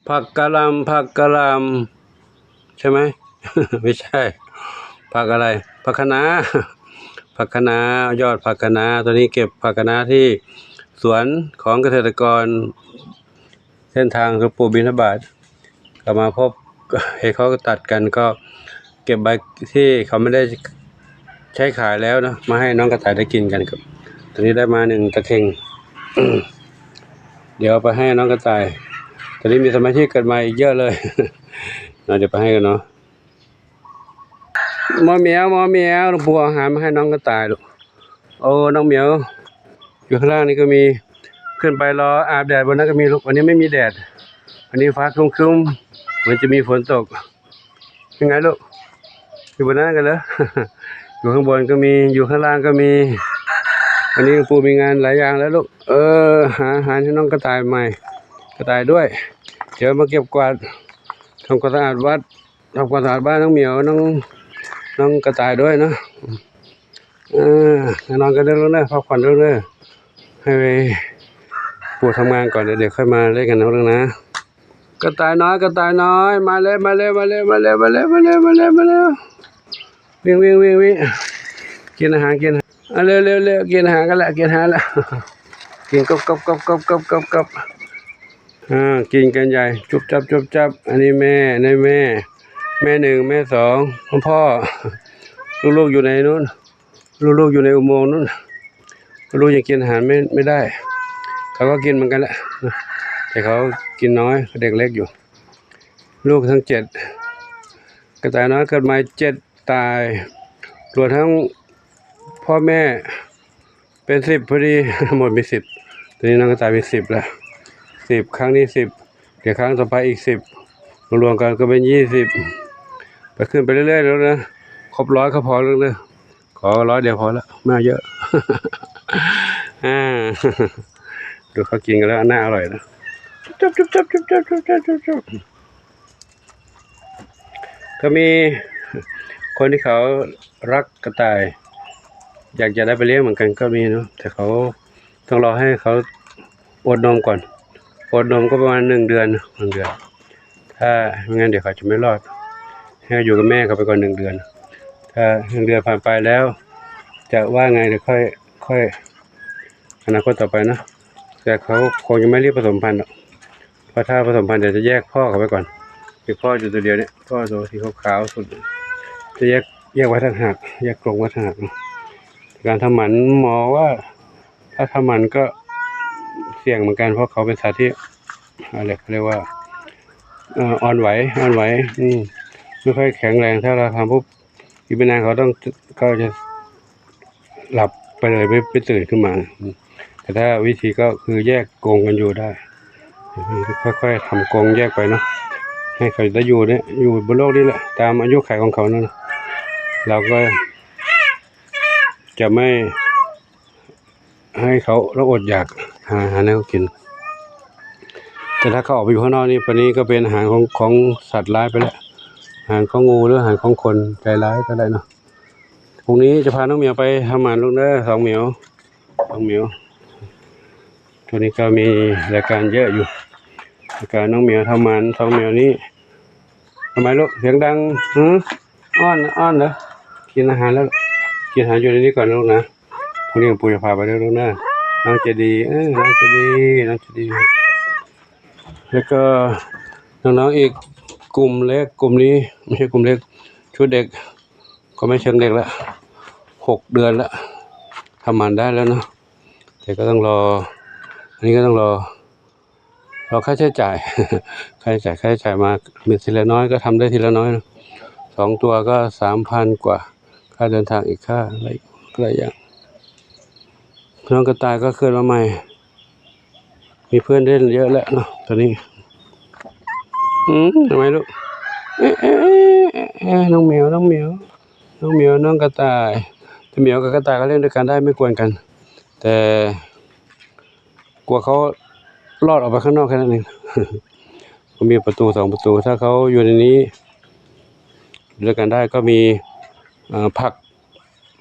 ຜັກກະຫຼ່ຳ ຜັກກະຫຼ່ຳ ໃຊ່ໄໝ? ໄມ່ໃຊ່ ຜັກອະໄລ? ຜັກຄະນ້າ ຜັກຄະນ້າ ຍອດຜັກຄະນ້າ. ຕອນນີ້ເກັບຜັກຄະນ້າທີ່ສວນຂອງກະເສດຕະກອນ ເສັ້ນທາງສວນປູບິນທະບາດ ກໍມາພົບ ເຫັນເຂົາຕັດກັນ ກໍເກັບໃບທີ່ເຂົາໄມ່ໄດ້ໃຊ້ຂາຍແລ້ວເນາະ ມາໃຫ້ນ້ອງກະຕ່າຍໄດ້ກິນກັນ. ຕອນນີ້ໄດ້ມາໜຶ່ງຕະເຂັງ ດຽວເອົາໄປໃຫ້ນ້ອງກະຕ່າຍ. ຕອນນີ້ມີສະມາຊິກເກີດໃໝ່ອີກເຍອະເລີຍເນາະ ດຽວໄປໃຫ້ກັນເນາະ. ໝໍແມວ ໝໍແມວ ລຸງປູເອົາອາຫານມາໃຫ້ນ້ອງກະຕ່າຍລູກ. ໂອ້ ນ້ອງໝຽວ ຢູ່ຂ້າງລ່າງນີ້ກໍມີ ຂຶ້ນໄປລໍອາບແດດບົນນັ້ນກໍມີລູກ. ວັນນີ້ໄມ່ມີແດດ ວັນນີ້ຟ້າຄຶ້ມໆ ເໝືອນຈະມີຝົນຕົກ. ເປັນໄງລູກ? ຢູ່ບົນນັ້ນກັນເລີ ຢູ່ຂ້າງບົນກໍມີ ຢູ່ຂ້າງລ່າງກໍມີ. ວັນນີ້ລຸງປູມີງານຫຼາຍຢ່າງແລ້ວລູກ. ເອີ ຫາອາຫານໃຫ້ນ້ອງກະຕ່າຍໃໝ່ ກະຕ່າຍດ້ວຍ. ດຽວມາເກັບກວາດ ທຳຄວາມສະອາດວັດ ທຳຄວາມສະອາດບ້ານນ້ອງໝຽວ ນ້ອງ ນ້ອງກະຕ່າຍດ້ວຍເນາະ. ເອີ ນອນກັນເດີລູກເດີ ພັກຜ່ອນເດີລູກເດີ ໃຫ້ປູທຳງານກ່ອນ ດຽວ ດຽວຄ່ອຍມາຫຼິ້ນກັນເນາະລູກນະ. ກະຕ່າຍນ້ອຍ ກະຕ່າຍນ້ອຍ ມາເລີຍ ມາເລີຍ ມາເລີຍ ມາເລີຍ ມາເລີຍ ມາເລີຍ ມາເລີຍ ມາເລີຍ. ວິ່ງ ວິ່ງ ວິ່ງ ວິ່ງ ກິນອາຫານ ກິນອາຫານ. ເອົາ ເລັວ ເລັວ ເລັວ ກິນອາຫານກັນລະ ກິນອາຫານລະ ກິນ ກົບ ກົບ ກົບ ກົບ ກົບ ກົບ ກົບ. ອ່າ ກິນກັນໃຫຍ່ ຈຸບຈັບ ຈຸບຈັບ. ອັນນີ້ແມ່ ໃນແມ່ ແມ່ໜຶ່ງ ແມ່ສອງ ພໍ່ ລູກໆຢູ່ໃນນັ້ນ ລູກໆຢູ່ໃນອຸໂມງນັ້ນ. ລູກຍັງກິນອາຫານໄມ່ ໄມ່ໄດ້ ເຂົາກໍກິນເໝືອນກັນແຫຼະ ແຕ່ເຂົາກິນນ້ອຍ ເດັກເລັກຢູ່. ລູກທັງເຈັດ ກະຕ່າຍນ້ອຍເກີດໃໝ່ເຈັດ ຕາຍ ລວມທັງພໍ່ແມ່ເປັນສິບພໍດີ ທັງໝົດມີສິບ. ຕອນນີ້ນ້ອງກະຕ່າຍມີສິບແລ້ວ ສິບ ຄັ້ງນີ້ສິບ ດຽວຄັ້ງຕໍ່ໄປອີກສິບ ລວມກັນກໍເປັນຍີ່ສິບ ໄປຂຶ້ນໄປເລື້ອຍໆແລ້ວນະ. ຄົບຮ້ອຍກໍພໍແລ້ວນະ ຂໍຮ້ອຍດຽວພໍລະ ບໍ່ເອົາເຍອະ. ອ່າ ດູເຂົາກິນກັນແລ້ວ ໜ້າອະຮ່ອຍນະ ຈຸບ ຈຸບ ຈຸບ ຈຸບ. ກໍມີຄົນທີ່ເຂົາຮັກກະຕ່າຍ ຢາກຈະໄດ້ໄປລ້ຽງເໝືອນກັນກໍມີເນາະ ແຕ່ເຂົາຕ້ອງລໍໃຫ້ເຂົາອົດນົມກ່ອນ ອົດນົມກໍປະມານໜຶ່ງເດືອນ ໜຶ່ງເດືອນ ຖ້າບໍ່ຊັ້ນດຽວເຂົາຈະໄມ່ລອດ ໃຫ້ຢູ່ກັບແມ່ເຂົາໄປກ່ອນໜຶ່ງເດືອນ. ຖ້າໜຶ່ງເດືອນຜ່ານໄປແລ້ວ ຈະວ່າໄງດຽວຄ່ອຍ ຄ່ອຍ ອະນາຄົດຕໍ່ໄປເນາະ ແຕ່ເຂົາຄົງຈະໄມ່ລີບປະສົມພັນດອກ ເພາະຖ້າປະສົມພັນ ດຽວຈະແຍກພໍ່ເຂົາໄປກ່ອນ. ມີພໍ່ຢູ່ຕົວດຽວນີ້ ພໍ່ຕົວສີຂາວໆສຸດ ຈະແຍກ ແຍກໄວ້ຕ່າງຫາກ ແຍກກົງໄວ້ຕ່າງຫາກ. ການທຳໝັນ ໝໍວ່າ ຖ້າທຳໝັນກໍສ່ຽງເໝືອນກັນ ເພາະເຂົາເປັນສັດທີ່ ອາ ເຂົາຮຽກວ່າ ເອີ ອ່ອນໄຫວ ອ່ອນໄຫວ ອືມ ບໍ່ຄ່ອຍແຂງແຮງ. ຖ້າເຮົາທຳປຸບ ອີກບໍ່ນານເຂົາຕ້ອງ ເຂົາຈະຫຼັບໄປເລີຍ ໄປ ໄປຕື່ນຂຶ້ນມາ. ແຕ່ຖ້າວິທີກໍຄືແຍກກົງກັນຢູ່ໄດ້ ຄ່ອຍໆທຳກົງແຍກໄປເນາະ ໃຫ້ເຂົາໄດ້ຢູ່ເນຍ ຢູ່ບົນໂລກນີ້ແຫຼະ ຕາມອາຍຸໄຂຂອງເຂົານັ້ນ ເຮົາກໍຈະໄມ່ໃຫ້ເຂົາລະອົດຢາກ ຫາ ຫາແນວກິນ. ແຕ່ຖ້າເຂົາອອກໄປຢູ່ຂ້າງນອກນີ້ ປານນີ້ກໍເປັນອາຫານຂອງ ຂອງສັດຮ້າຍໄປແລ້ວ ອາຫານຂອງງູ ຫຼືອາຫານຂອງຄົນໃຈຮ້າຍກໍໄດ້ເນາະ. ພຸ່ງນີ້ຈະພານ້ອງໝຽວໄປທຳໝັນລູກເດີ ສອງໝຽວ ສອງໝຽວ. ຊ່ວງນີ້ກໍມີລາຍການເຍອະຢູ່ ລາຍການນ້ອງໝຽວທຳໝັນ ສອງໝຽວນີ້. ທຳໄມລູກ ສຽງດັງ? ຫື ອ້ອນ ອ້ອນເດີ. ກິນອາຫານແລ້ວ ກິນອາຫານຢູ່ໃນນີ້ກ່ອນນະລູກນະ. ພຸ່ງນີ້ປູຈະພາໄປເດີລູກເດີ. ນ້ອງໃຈດີ ເອີ ນ້ອງໃຈດີ ນ້ອງໃຈດີ. ແລ້ວກໍນ້ອງໆອີກກຸ່ມເລັກ ກຸ່ມນີ້ ບໍ່ໃຊ່ກຸ່ມເລັກ ຊຸດເດັກ ກໍແມ່ນເຊີງເດັກລະ ຫົກເດືອນລະ ທຳໝັນໄດ້ແລ້ວເນາະ. ແຕ່ກໍຕ້ອງລໍ ອັນນີ້ກໍຕ້ອງລໍ ລໍຄ່າໃຊ້ຈ່າຍ ຄ່າໃຊ້ຈ່າຍ ຄ່າໃຊ້ຈ່າຍມາເມັດທີລະນ້ອຍ ກໍທຳໄດ້ທີລະນ້ອຍເນາະ. ສອງຕົວກໍສາມພັນກວ່າ ຄ່າເດີນທາງອີກ ຄ່າຫຼາຍ ຫຼາຍຢ່າງ. ນ້ອງກະຕ່າຍກໍເກີດມາໃໝ່ ມີເພື່ອນເຫຼັ້ນເຍອະແລ້ວເນາະຕອນນີ້. ອືມ ທຳໄມລູກ? ເອະ ເອະ ເອະ ເອະ ເອະ ນ້ອງໝຽວ ນ້ອງໝຽວ ນ້ອງໝຽວ ນ້ອງກະຕ່າຍ. ແຕ່ໝຽວກັບກະຕ່າຍກໍລ້ຽງດ້ວຍກັນໄດ້ ໄມ່ກວນກັນ ແຕ່ກົວເຂົາລອດອອກໄປຂ້າງນອກແຄ່ນັ້ນເອງ. ກໍມີປະຕູສອງປະຕູ ຖ້າເຂົາຢູ່ໃນນີ້ດ້ວຍກັນໄດ້ ກໍມີ ເອີ ຜັກ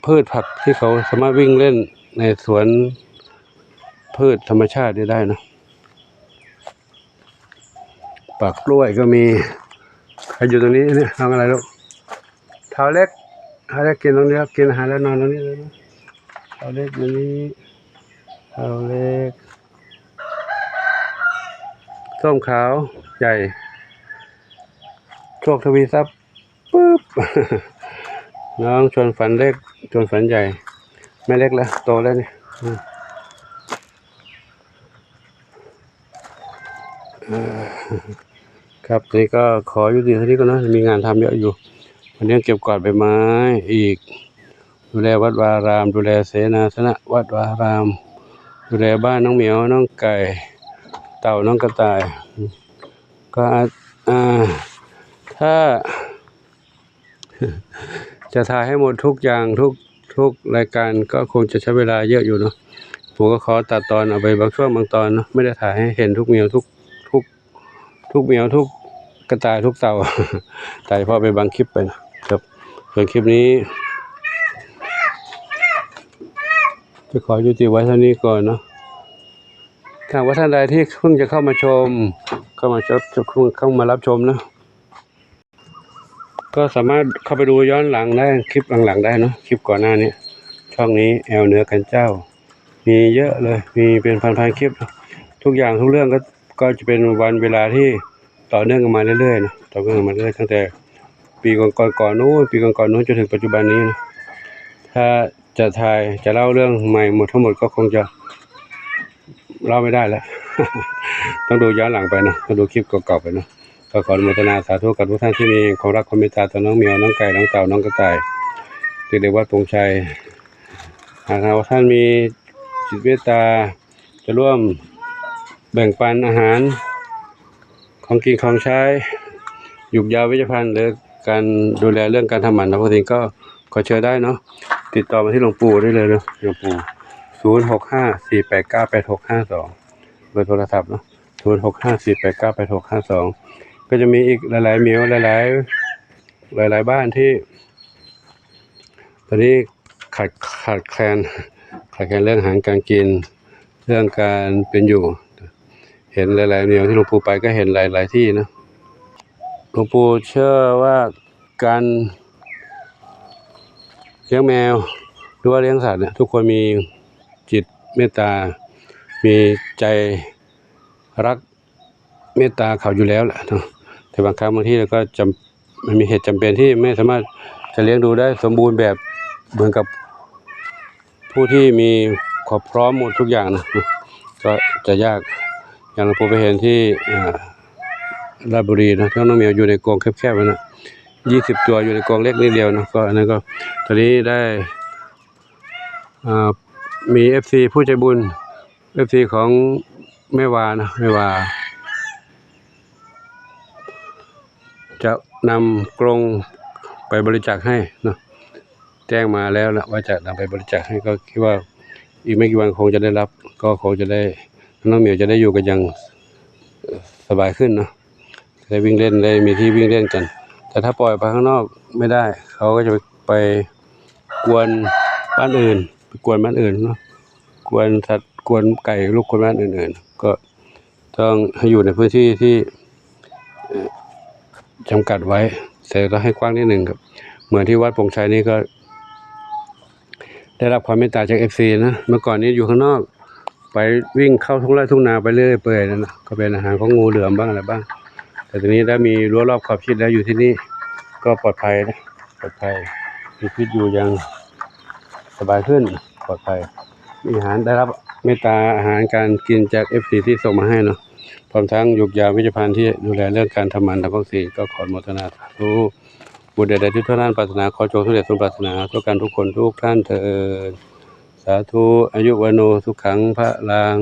ພືດຜັກທີ່ເຂົາສາມາດວິ່ງເລ່ນໃນສວນພືດທຳມະຊາດນີ້ໄດ້ນະ. ปากกล้วยก็มี ใครอยู่ตรงนี้เนี่ย น้องอะไรลูก เท้าเล็ก เท้าเล็กกินตรงนี้ครับ กินอาหารแล้วนอนตรงนี้เลยนะ เท้าเล็กอยู่นี่ เท้าเล็ก ส้มขาวใหญ่ โชคทวีทรัพย์ ปึ๊บ น้องชวนฝันเล็ก ชวนฝันใหญ่ แม่เล็กแล้ว โตแล้วนี่ อืม เอ่อ ครับ นี่ก็ขอยุติเท่านี้ก่อนนะ มีงานทำเยอะอยู่ วันนี้เก็บกวาดใบไม้อีก ดูแลวัดวาอาราม ดูแลเสนาสนะวัดวาอาราม ดูแลบ้านน้องเหมียว น้องไก่ เต่า น้องกระต่าย ก็อาจ อ่า ถ้า จะถ่ายให้หมดทุกอย่าง ทุก ทุกรายการ ก็คงจะใช้เวลาเยอะอยู่เนาะ ผมก็ขอตัดตอนเอาไปบางช่วงบางตอนเนาะ ไม่ได้ถ่ายให้เห็นทุกเหมียว ทุก ทุก ทุกเหมียว ทุกกระต่าย ทุกเต่า ถ่ายเฉพาะไปบางคลิปไปนะครับ ส่วนคลิปนี้ จะขอยุติไว้เท่านี้ก่อนเนาะ ถ้าหากว่าท่านใดที่เพิ่งจะเข้ามาชม เข้ามาชม เข้ามารับชมนะ ก็สามารถเข้าไปดูย้อนหลังได้ คลิปหลังๆ ได้เนาะ คลิปก่อนหน้านี้ ช่องนี้ แอลเหนือกันเจ้า มีเยอะเลย มีเป็นพันๆ คลิป ทุกอย่างทุกเรื่องก็ ก็จะเป็นวันเวลาที่ต่อเนื่องกันมาเรื่อยๆ นะ ต่อเนื่องกันมาเรื่อย ตั้งแต่ปีก่อนๆ ก่อนนู้น ปีก่อนๆ นู้นจนถึงปัจจุบันนี้นะ ถ้าจะถ่าย จะเล่าเรื่องใหม่หมดทั้งหมดก็คงจะ เล่าไม่ได้แล้ว ต้องดูย้อนหลังไปนะ ต้องดูคลิปเก่าๆ ไปนะ ก็ขออนุโมทนาสาธุกับทุกท่านที่มีความรักความเมตตาต่อน้องเหมียว น้องไก่ น้องเต่า น้องกระต่าย เด็กๆ วัดปงชัย หากว่าท่านมีจิตเมตตา จะร่วมแบ่งปันอาหาร ของกินของใช้ หยุกยาเวชภัณฑ์ หรือการดูแลเรื่องการทำหมันทำพักสิน ก็ขอเชิญได้เนาะ ติดต่อมาที่หลวงปู่ได้เลยเนาะ หลวงปู่ ศูนย์หกห้า สี่แปดเก้า แปดหกห้าสอง เบอร์โทรศัพท์เนาะ ศูนย์หกห้า สี่แปดเก้า แปดหกห้าสอง ก็จะมีอีกหลายๆ เหมียว หลายๆ หลายๆ บ้านที่ ตอนนี้ขาด ขาดแคลน ขาดแคลนเรื่องอาหารการกิน เรื่องการเป็นอยู่ เห็นหลายๆ เหมียวที่หลวงปู่ไปก็เห็นหลายๆ ที่นะ หลวงปู่เชื่อว่าการเลี้ยงแมว หรือว่าเลี้ยงสัตว์เนี่ย ทุกคนมีจิตเมตตา มีใจรัก เมตตาเขาอยู่แล้วแหละเนาะ แต่บางครั้งบางทีเราก็จำ มันมีเหตุจำเป็นที่ไม่สามารถจะเลี้ยงดูได้สมบูรณ์แบบเหมือนกับผู้ที่มีครอบ พร้อมหมดทุกอย่างนะ ก็จะยาก อย่างหลวงปู่ไปเห็นที่ อ่า ราชบุรีนะ ที่น้องเหมียวอยู่ในกรงแคบๆ นั่นนะ ยี่สิบตัวอยู่ในกรงเล็กนิดเดียวนะ ก็อันนั้นก็ ตอนนี้ได้ อ่า มีเอฟซีผู้ใจบุญ เอฟซีของแม่วานะ แม่วา จะนำกรงไปบริจาคให้เนาะ แจ้งมาแล้วละว่าจะนำไปบริจาคให้ ก็คิดว่าอีกไม่กี่วันคงจะได้รับ ก็คงจะได้ น้องเหมียวจะได้อยู่กันอย่าง เอ่อ สบายขึ้นเนาะ ได้วิ่งเล่น ได้มีที่วิ่งเล่นกัน แต่ถ้าปล่อยไปข้างนอกไม่ได้ เขาก็จะไป ไปกวนบ้านอื่น ไปกวนบ้านอื่นเนาะ กวนสัตว์ กวนไก่ รบกวนบ้านอื่นๆ ก็ต้องให้อยู่ในพื้นที่ที่ เอ่อ จำกัดไว้ แต่ก็ให้กว้างนิดหนึ่งครับ เหมือนที่วัดปงชัยนี่ก็ ได้รับความเมตตาจากเอฟซีนะ เมื่อก่อนนี้อยู่ข้างนอก ไปวิ่งเข้าทุ่งไร่ทุ่งนาไปเรื่อยเปื่อยนั่นนะ ก็เป็นอาหารของงูเหลือมบ้างอะไรบ้าง แต่ทีนี้ได้มีรั้วรอบขอบชิดแล้ว อยู่ที่นี่ก็ปลอดภัยนะ ปลอดภัย มีชีวิตอยู่อย่างสบายขึ้น ปลอดภัย มีอาหาร ได้รับเมตตาอาหารการกินจากเอฟซีที่ส่งมาให้เนาะ พร้อมทั้งหยูกยาเวชภัณฑ์ที่ดูแลเรื่องการทำหมันทำวัคซีน ก็ขออนุโมทนาสาธุ บุญใดๆที่ทุกท่านปรารถนาขอจงสำเร็จสมปรารถนาทุกกันทุกคนทุกท่านเทอญ สาธุ อายุวัณโณ สุขัง พลัง